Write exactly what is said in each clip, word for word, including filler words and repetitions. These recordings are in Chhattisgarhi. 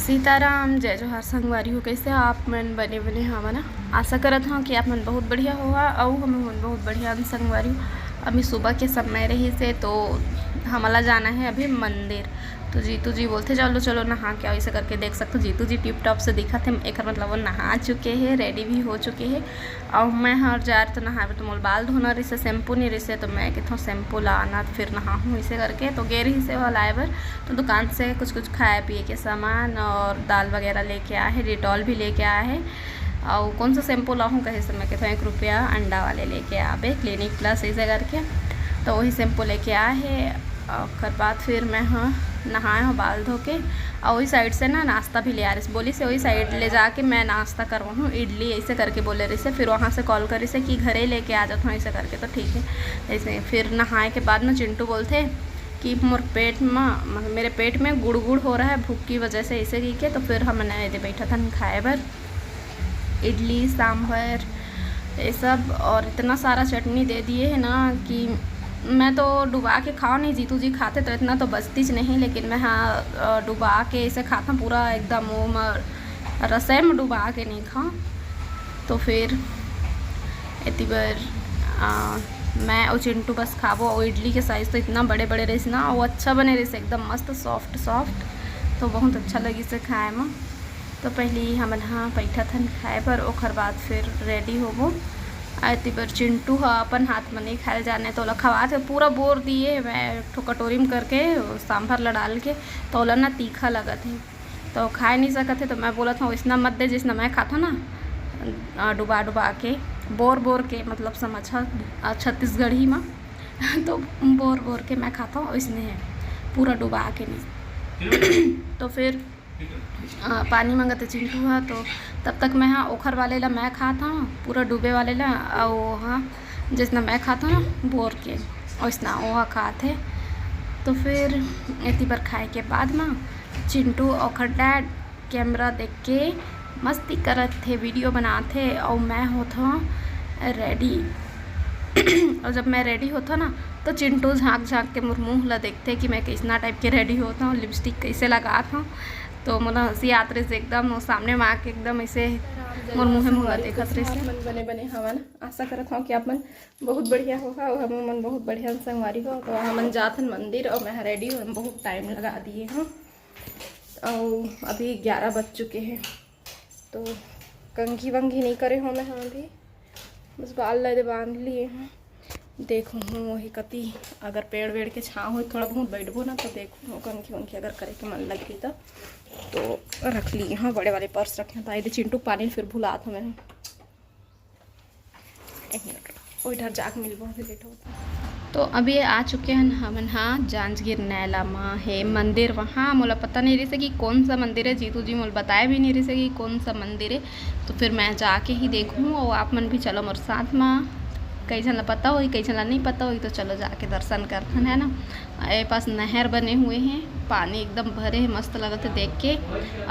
सीताराम, जय जोहार संगवारी हो। कैसे हो आप मन? बने बने हवा ना? आशा करत हूँ कि आप मन बहुत बढ़िया होहा, अउ हम मन बहुत बढ़िया हन संगवारी हो। अभी सुबह के समय रही से, तो हमला जाना है अभी मंदिर। तो जीतू जी बोलते, "चलो चलो नहा के आओ।" ऐसे करके देख सकते हो, जीतू जी टिप टॉप से दिखत हे, एकर मतलब वो नहा चुके हैं, रेडी भी हो चुके हैं। अउ मैं हर जा रही तो नहाए बर, तो मोला बाल धोना रहिसे, शैम्पू नहीं रहिसे, तो मैं किथों शैम्पू लाना फिर नहाहूँ, इसे करके तो गे रहिसे वो लाए बर। तो दुकान से कुछ कुछ खाए पिए के सामान और दाल वगैरह लेके आए हे, डिटॉल भी लेके आए हे। अउ कौन सा शैम्पू लाहूँ कहे से मैं किथों एक रुपया अंडा वाले लेके आबे, क्लिनिक प्लस इसे करके। तो वही शैम्पू लेके आए हे। ओकर बाद फिर मैं ह नहाए हो बाल धो के, और वही साइड से ना नाश्ता भी ले आ रही, बोली से वही साइड ले जाके मैं नाश्ता करवाहूँ, इडली ऐसे करके बोले रही से। फिर वहाँ से कॉल करी से कि घरे लेके आ जाता हूँ ऐसे करके, तो ठीक है। ऐसे फिर नहाए के बाद ना चिंटू बोलते कि मोर पेट में, मतलब मेरे पेट में गुड़गुड़ हो रहा है भूख की वजह से, ऐसे कही के। तो फिर हमन एदे बैठा था खाए बर इडली सांभर ये सब, और इतना सारा चटनी दे दिए है ना कि मैं तो डुबा के खाओ नहीं, जीतू जी खाते तो इतना तो बचतीच नहीं, लेकिन मैं हाँ, अ, डुबा के इसे खाता पूरा एकदम वो म-, रसोई में डुबा के नहीं खाओ। तो फिर एती बर, अ, मैं और चिंटू बस खाबो। और इडली के साइज तो इतना बड़े बड़े रहिस ना, वो अच्छा बने रहिस, एकदम मस्त सॉफ्ट सॉफ्ट, तो बहुत अच्छा लगिस से खाए में। तो पहली हमन ह बैठत हन खाए बर, ओखर बाद फिर रेडी होबो। एती बर चिंटू ह अपन हाथ म नहीं खाए जाने, तो ओला खवात हे, पूरा बोर दिए हे मैं एक ठो कटोरी म करके, सांभर ला डाल के, तो ओला ना तीखा लगत हे, तो खाए नहीं सकत हे। तो मैं बोलत हूँ, "इसना मत दे, जिसना मैं खाथों ना, अ, डुबा डुबा के, बोर बोर के, मतलब समझ ह, अ, छत्तीसगढ़ी म।" तो बोर बोर के मैं खाथों, इसने है पूरा डुबा के नहीं। तो फिर अ, पानी मंगत हे चिंटू ह, तो तब तक मैं ह ओखर वाले ला मैं खात हूँ, पूरा डूबे वाले ला, अउ वो ह जिसना मैं खात हूँ ना बोर के, वैसना वो ह खात हे। तो फिर एती बर खाए के बाद म चिंटू ओखर डैड कैमरा देख के मस्ती करत हे, वीडियो बनात हे, अउ मैं होत हूँ रेडी। और जब मैं रेडी होत हूँ ना, तो चिंटू झांक झांक के मोर मुंह ला देखते कि मैं किसना टाइप के रेडी होत हूँ, लिपस्टिक कैसे लगात हूँ। तो मोला हंसी आत रहिस एकदम, वो सामने में आके एकदम ऐसे मोर मुंह मुंह देखत रहिस। आप मन बने बने हवा ना? आशा करत हूँ कि आप मन बहुत बढ़िया होहा, और हम मन बहुत बढ़िया संगवारी हो। तो हमन जात हन मंदिर, और मैं रेडी हूँ, हम बहुत टाइम लगा दिए हूँ, और अभी ग्यारह बज चुके हैं। तो कंघी वंघी नहीं करे हो मैं, हाँ अभी बस बाल ला दे बांध लिए हूँ। देखो हूँ वही कति, अगर पेड़ वेड़ के छाँव हो थोड़ा बहुत बैठबो ना, तो देखो हूँ कंघी वंघी अगर करे के मन लगी तो, तो रख लिए हाँ, बड़े वाले पर्स रखे हैं। तो आए दे चिंटू पानी फिर भुलात हूँ मैं। एक मिनट, ओई डर जाके मिलबो, अभी लेट होता। तो अभी आ चुके हैं हमन हा जांजगीर नैला मा हे मंदिर। वहाँ मोला पता नहीं रहिसे कि कौन सा मंदिर है, जीतू जी मोला बताए भी नहीं रहिसे कि कौन सा मंदिर है। तो फिर मैं जाके ही देखूँ, और आप मन भी चलो मोर साथ मा। कई झन ला पता होही, कई झन ला नहीं पता होही, तो चलो जाके दर्शन करथन, है ना। ए पास नहर बने हुए हैं, पानी एकदम भरे है, मस्त लगत है देख के।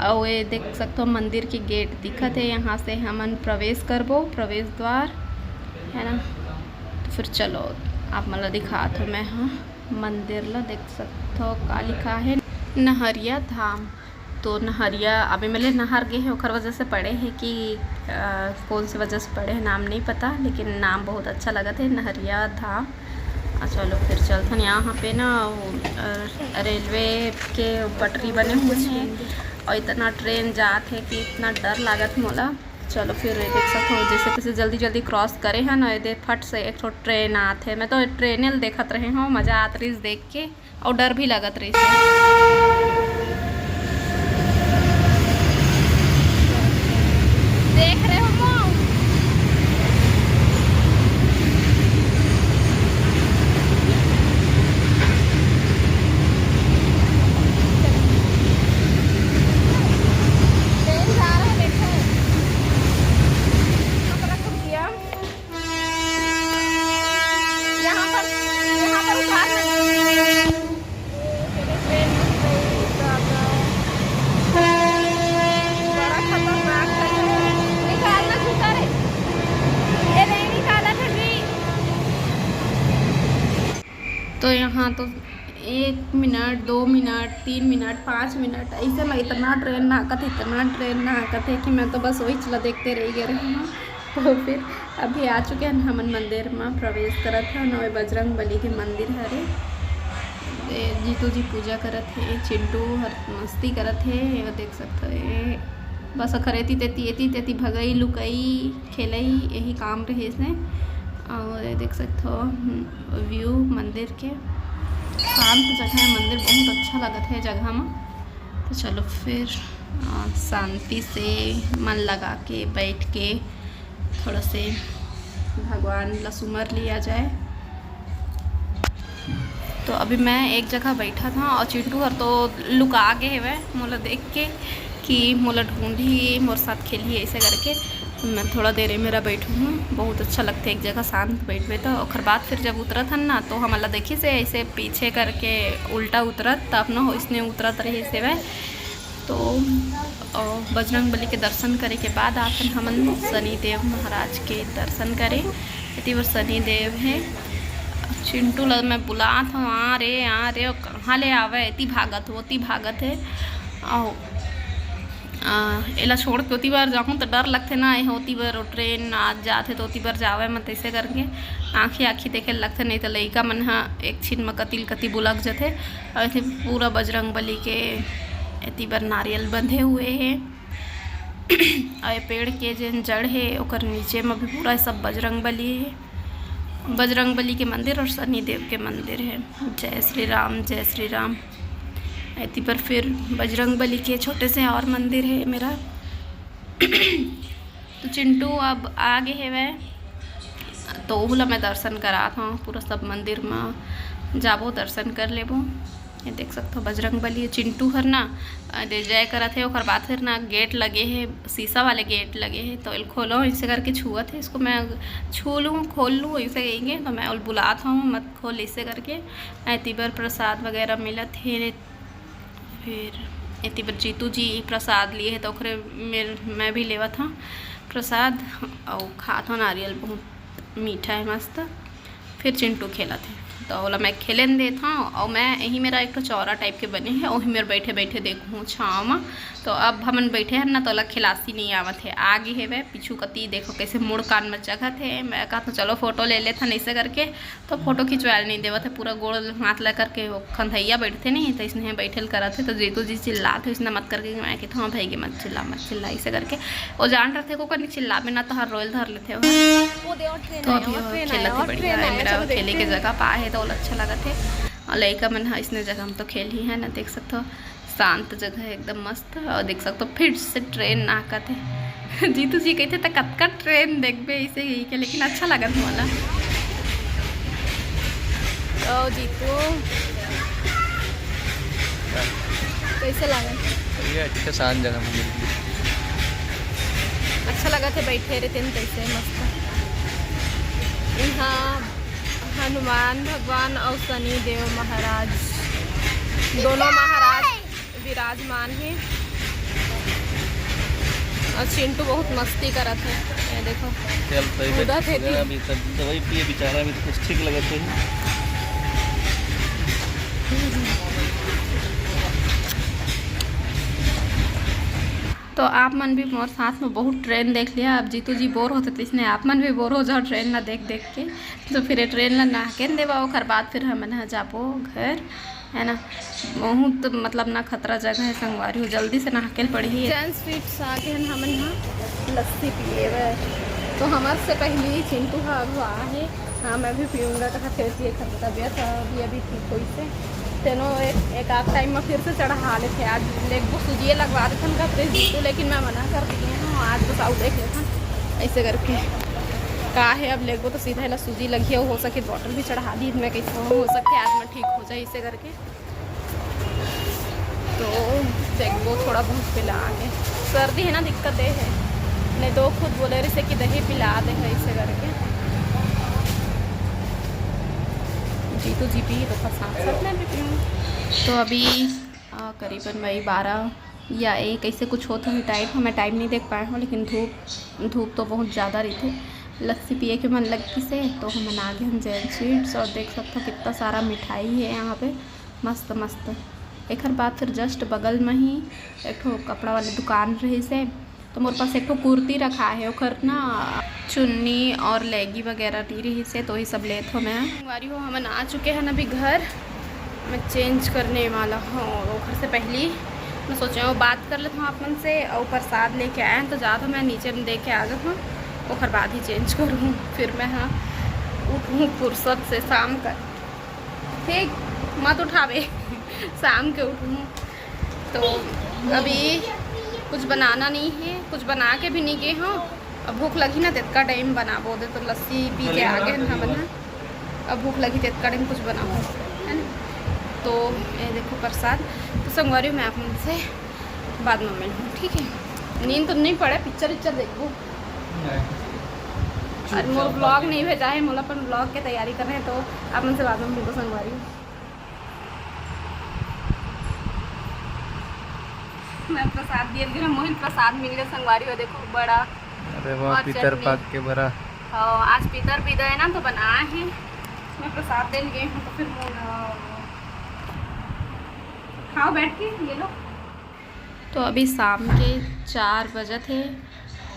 और ये देख सकते हो मंदिर के गेट दिखत है, यहाँ से हमन प्रवेश करबो, प्रवेश द्वार, है ना। तो फिर चलो आप मन ला दिखात हो मैं, हाँ, मंदिर ला देख सकते हो का लिखा है, नहरिया धाम। तो नहरिया, अभी मैं ले नहर गए हैं, ओकर वजह से पड़े है कि, अ, कौन से वजह से पड़े है, नाम नहीं पता, लेकिन नाम बहुत अच्छा लगत है, नहरिया धाम। आ, चलो फिर चलथन। यहाँ पे ना वो, अ, रेलवे के पटरी बने हुए हैं, और इतना ट्रेन जात है कि इतना डर लागत मोला। चलो फिर ये देख सकते हो, जैसे तैसे जल्दी जल्दी क्रॉस करे है ना, ये दे फट से एक ठो ट्रेन आत है। मैं तो ट्रेन ल देखत रहे हूँ, मजा आत रही देख के, और डर भी लागत रही। देख रहे हो मो? ट्रेन जा रहा है, देखो। यहाँ पर, यहाँ पर उतार नहीं। बड़ा खतरनाक है। निकालना जूता रे। ये नहीं निकाला था जी। तो यहाँ तो एक मिनट, दो मिनट, तीन मिनट, पाँच मिनट, ऐसे में इतना ट्रेन नाहकत हे, इतना ट्रेन नाहकत हे कि मैं तो बस वही चला देखते रह गए रही हूँ। तो फिर अभी आ चुके हैं हमन मंदिर में, प्रवेश करत हन। बजरंग बली के मंदिर हरे, ए, जीतू जी पूजा करत हे, चिंटू हर मस्ती करत हे, ये देख सकते हो। ये बस अखर एती तेती, एती तेती भगई लुकई खेलई, यही काम रहे से। और ये देख सकते हो, हम्म, व्यू मंदिर के, शांत जगह है मंदिर, बहुत अच्छा लगत है जगह में। तो चलो फिर, अ, शांति से मन लगा के बैठ के थोड़ा से भगवान ला सुमर लिया जाए। तो अभी मैं एक जगह बैठा था और चिंटू हर तो लुका गे हवय मोला देख के कि मोला ढूंढही, मोर साथ खेलही, ऐसे करके। मैं थोड़ा देर मेरा बैठू हूँ, बहुत अच्छा लगता है एक जगह शांत बैठबे तो। ओकर बाद फिर जब उतरत हन ना, तो हमला देखिस ऐसे पीछे करके उल्टा उतरत, तब न इसने उतरत रहे से वह। तो अ, बजरंग बली के दर्शन करे के बाद आथन हमन शनि देव महाराज के दर्शन करे। एती बर शनि देव हे। चिंटू ला मैं बुलात हूँ, आ रे, आ रे, कहाँ ले आवे, एती भागत, ओती भागत हे। अउ अ, एला छोड़ के ओती बर जाहूँ त डर लगथे ना, एह ओती बर ट्रेन आ जात हे त ओती बर जावे म तइसे करके आँखी आँखी देखे ल लगथे, नहीं त लइका मन ह एक छिन म कति ल कति बुलक जथे। अउ एती पूरा बजरंग बली के एती बर नारियल बंधे हुए हे। अउ ये पेड़ के जेन जड़ हे ओकर नीचे म भी पूरा सब बजरंग बली हे, बजरंग बली के मंदिर और शनि देव के मंदिर हे। जय श्री राम, जय श्री राम। एती पर फिर बजरंग बली के छोटे से और मंदिर हे मेरा। तो चिंटू अब आ गे हेवय, तो ओहू ला मैं दर्शन करात हूँ। पूरा सब मंदिर म जाबो, दर्शन कर लेबो। ये देख सकते हो बजरंग बली, चिंटू हर ना, अ, जय जय करत हे। ओकर बाद फिर ना गेट लगे हे, शीशा वाले गेट लगे हे, तो एल खोलो ऐसे करके छुअत हे। इसको मैं छू लूँ, खोल लूँ, ऐसे कहेंगे तो मैं ओल बुलात हूँ, मत खोल, ऐसे करके। एती बर प्रसाद वगैरह मिलत हे। फिर एती बर जीतू जी प्रसाद लिए हे, तो ओकरे मेर मैं भी लेवत हूँ प्रसाद, अउ खात हूँ नारियल, बहुत मीठा है मस्त। फिर चिंटू खेलत हे, तो ओला मैं खेले न देत हूँ। अउ मैं यही मेरा एक ठो चौरा टाइप के बने हे, वही मेर बैठे बैठे देखूँ छाँव म। तो अब हमन बैठे हन ना, तो ओला खिलासी नहीं आवत हे, आ गे हेवय पीछू कती। देखो कैसे मुड़ कान म चघत हे। मैं कहत हूँ चलो फोटो ले लेथन ऐसे करके, तो फोटो खिंचवाए नहीं देवत हे, पूरा गोड़ हाथ ला करके वो खंधैया बैठथे नहीं, तो इसने बैठे ल करत हे। तो जीतू जी चिल्लात हे, इसने मत करके, मैं कहत हूँ हाँ भाई के मत चिल्ला, मत चिल्ला, ऐसे करके। वो जान रथे को कनी चिल्लाबे ना तो हर रोयल धर लेथे वो। वो दे और ट्रेन तो आया, अभी और वो ट्रेन खेलत आया, हे और बढ़िया ट्रेन है, आया, मेरा चलो खेले के देखते हैं। जगह पा हे तो ओला अच्छा लगत हे। और लइका मन ह इसने जगह में तो खेल ही है ना, देख सकते हो शांत जगह है एकदम मस्त। और देख सकते हो फिर से ट्रेन नाहकत हे। जीतू जी कहते त कतका ट्रेन देखबे इसे यही के, लेकिन अच्छा लगत मोला। ओ जीतू, कैसे लागत? ये अच्छा शांत जगह में मिल गई। अच्छा लगत हे बैठे रहते हैं कैसे मस्त। यहाँ हनुमान भगवान और शनि देव महाराज, दोनों महाराज विराजमान हे। और चिंटू बहुत मस्ती करत हे, ये देखो। चल, तो ये कूदत हे वगैरह ती। भी सब दवाई पिए बेचारा, भी तो कुछ ठीक लगत हे। तो आप मन भी मोर साथ में बहुत ट्रेन देख लिया। अब जीतू जी बोर होते, तो इसने आप मन भी बोर हो जाओ ट्रेन ला देख देख के। तो फिर ये ट्रेन ला नाहकेन देवा, ओकर बाद फिर हमन ह जाबो घर, है ना। बहुत मतलब ना खतरा जगह है संगवारी हो, जल्दी से नाहकेन पड़ही। जैन स्वीट्स आ गए हैं हमन यहाँ लस्सी पिए बर। तो हमारे से पहले ही चिंटू हा अभी आ है। हाँ, मैं भी पीऊँगा कहा, फिर पिए खा तबियत अभी अभी ठीक होई से। तेनो एक, एक आध टाइम में फिर से चढ़ा लेथे। आज लेगबो सूजिए लगवा देथन कहत रहे जीतू, लेकिन मैं मना कर दिए हूँ। आज बस आऊ देख लेथन ऐसे करके। का है अब लेगबो तो सीधा एला सूजी लगी, हो सके बॉटल भी चढ़ा दी मैं, कैसे हो सके आज मैं ठीक हो जाए इसे करके। तो देखबो थोड़ा बहुत पिला के, सर्दी है ना, दिक्कत ये है, नहीं तो खुद बोले रहे कि दही पिला दे है इसे करके। जीतू जी पी तो साथ साथ मैं भी पीऊँ। तो अभी आ, करीबन वही बारह या एक ऐसे कुछ होत होही टाइम, मैं टाइम नहीं देख पाए हूँ, लेकिन धूप धूप तो बहुत ज़्यादा रही थी। लस्सी पिए के मन लग से तो हमन आ गए हम जैन स्वीट्स। और देख सकते हो कितना सारा मिठाई है यहाँ पे। मस्त मस्त। एकर बाद फिर just बगल में ही एक ठो कपड़ा वाले दुकान रहिस हे, तो मोर पास एक ठो कुर्ती रखा है, ओकर ना चुन्नी और लेगी वगैरह दी रहिस हे, तो वही सब लेत हो मैं। संगवारी हो, हमन आ चुके हैं अभी घर। मैं चेंज करने वाला हूँ, ओकर से पहली मैं सोचे हूँ बात कर लेता हूँ आप मन से, और प्रसाद लेके आए हैं तो जात हूँ मैं नीचे में दे के आ जाता हूँ, ओकर बाद ही चेंज करूँ। फिर मैं हाँ उठूँ फुर्सत से शाम का, ठीक मत उठावे। शाम के उठूँ तो अभी कुछ बनाना नहीं है, कुछ बना के भी नहीं गए हो। अब भूख लगी ना, तेतका टाइम बनाबो दे तो लस्सी पी के आ गए ना बना। अब भूख लगी तेतका टाइम कुछ बनाओ, है ना? तो ये देखो प्रसाद। तो संगवारी, मैं आप मन से बाद में मिलूँ, ठीक है? नींद तो नहीं पड़े, पिक्चर विक्चर देखबो। और मोर ब्लॉग नहीं भेजा है, मोला अपन ब्लॉग के तैयारी कर रहे हैं, तो आप मन से बाद में मिलबो संगवारी। मैं प्रसाद दिए गिरा, मोहित प्रसाद मिल गया संगवारी हो, देखो बड़ा। अरे वाह, और पितर चटनी। पाक के बरा। हाँ, आज पितर भी है ना, तो बनाए हैं। मैं प्रसाद देन गई हूँ, तो फिर मोर खाओ बैठ के, ये लो। तो अभी शाम के चार बजत हे,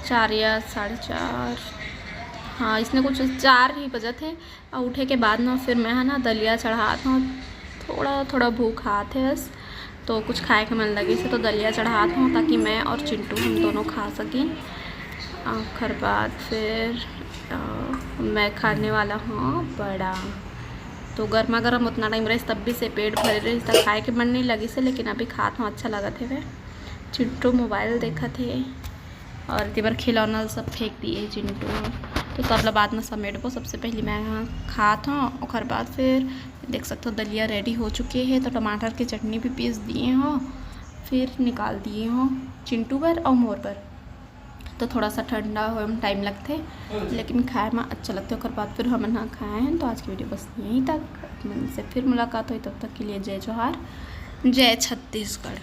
चार या साढ़े चार, हाँ, इसने कुछ चार ही बजत हे। और उठे के बाद ना फिर मैं है ना दलिया चढ़ात हूँ, थोड़ा थोड़ा भूख हाथ है बस, तो कुछ खाए के मन लगे से तो दलिया चढ़ात हूँ, ताकि मैं और चिंटू हम दोनों खा सकें। ओकर बाद फिर अ, मैं खाने वाला हूँ बड़ा। तो गर्मा गर्म उतना टाइम रहिस, तब भी से पेट भरे रहिस, त खाए के मन नहीं लगिस हे, लेकिन अभी खात हूँ, अच्छा लगत हे। चिंटू मोबाइल देखत हे और तेबर खिलौना सब फेंक दिए हे चिंटू। तो सब ला बाद में समेटबो। सबसे पहले मैं यहाँ खात हूँ, ओकर बाद फिर देख सकते हो दलिया रेडी हो चुके हे। तो टमाटर के चटनी भी पीस दिए हो, फिर निकाल दिए हो चिंटू बर और मोर बर। तो थोड़ा सा ठंडा होए में टाइम लगथे, लेकिन खाए में अच्छा लगथे। ओकर बाद फिर हमन ह खाए हैं। तो आज की वीडियो बस यहीं तक, आप मन से फिर मुलाकात होई, तब तक के लिए जय जोहार, जय छत्तीसगढ़।